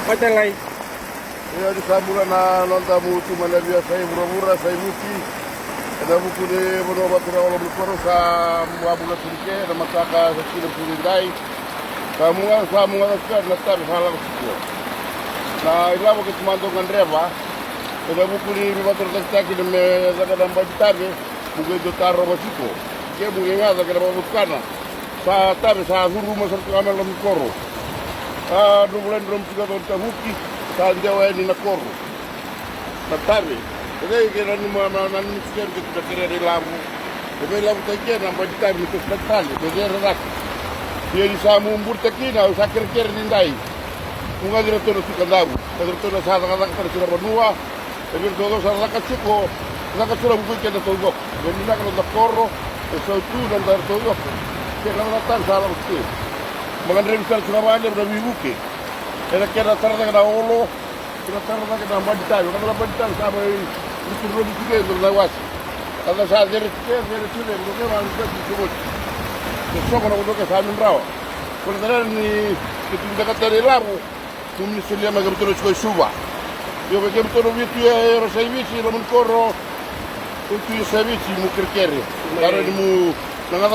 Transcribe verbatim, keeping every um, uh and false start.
Vata lai. Ia ni sa bula na noda mutu mai na via sai vuravura, sai vuki. Ena vuku ni vanua vatu na olo ni koro sa vabula turike, na mataka sa kina puridai. Sa muga, sa muga sa kina na tave sa lako sikua. Na ilavo kei tu mada gadreva. Ena vuku ni vivatoratakitaki na me caka na badi tave. Muge dua taro vasiko. Ke muge gaca kei na vavatukana. Sa tave sa curuma sara tu ga mai na loma ni koro. A dro vulai dromu tiko na tavuki. Sa dewa yani na koro. Na tave. E dei ke na numa na na numa tiko ke na kere ni lavu. E vei lavu tai ke na badi tave ni kosi na tale. Me cere raki. Ia ni sa mu burita kina au sa kerekere ni dai. Mu gaci ratou na suka davu. Gaci ratou na sa cakacaka tara sira vanua. E vei ratou sa caka tiko. Caka tiko na vuku i keda taucoko. Veni na ka noda koro, e sautu na noda taucoko. Ke ka noda tani sa lako tiko. Magadrevi sara tiko na vale, na veivuke. Ena kena tara cake na olo, kena tara cake na badi tave. Ka noda badi tave sa mai, ni turu rovi tiko e dua na wasi. Ka da sa cere tiko, cere tiko, e dua na wasi tiko voti. Ke soko na vodo ke sa mindrawa. Kona tara ni, ke tu beka tara i lavo. Kumi ni solia mai kemutolu tiko i Suva. Io, vei kemutolu vitu e Rosai Viti, Roman Koro. Koi tu i Rosai Viti, mu kerekere. Taro ni mu na gaca